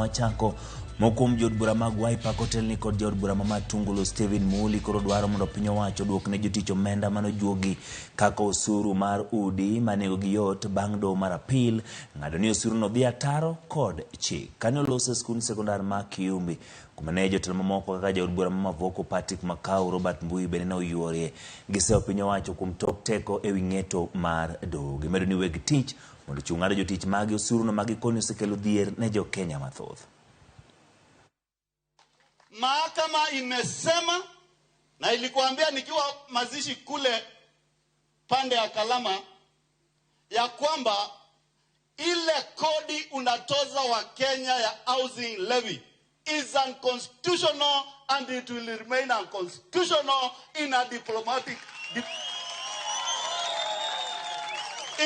Wachako, moko kuom jood bura mag Wiper kotelni kod jaod bura ma Matungulu Stephen Muli koro dwaro mondo piny owacho oduok ne jotich omenda manojuogi kaka osuru mar udi ma nengogi yot bang' doho mar apil ng'ado ni osuruno dhi ataro kod chik. Kane oloso e skund sekondar ma Kiumbi kuma ne jotelo mamoko kaka jaod bura ma Mavoko Patrick Makau, Robert Mbui bende ne oyuorie. Giseyo piny owacho kuom tok teko ewi ng'eto mar doho. Gimedo ni weg tich mondo ochung' ng'ado jotich magi osuruno ma gikoni osekelo dhier ne jo Kenya mathoth. Mahakama imesema na ilikuambia nikiwa mazishi kule pande ya Kalama ya kwamba ile kodi unatoza wa Kenya ya housing levy is unconstitutional and it will remain unconstitutional in a diplomatic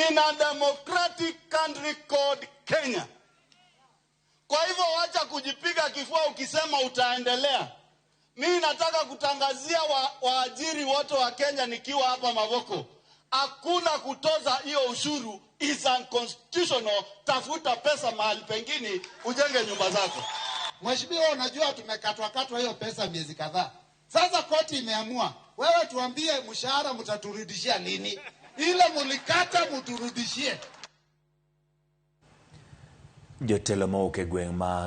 in a democratic country called Kenya. Kwa hivyo wacha kujipiga kifua ukisema utaendelea. Mi nataka kutangazia waajiri wote wa Kenya nikiwa hapa Mavoko, hakuna kutoza hiyo ushuru, is unconstitutional. Tafuta pesa mahali pengine ujenge nyumba zako. Mheshimiwa, unajua tumekatwa katwa hiyo pesa miezi kadhaa. Sasa koti imeamua, wewe tuambie mshahara mtaturudishia lini? Ile mulikata mturudishie. Jotelo mowuok e gweng' ma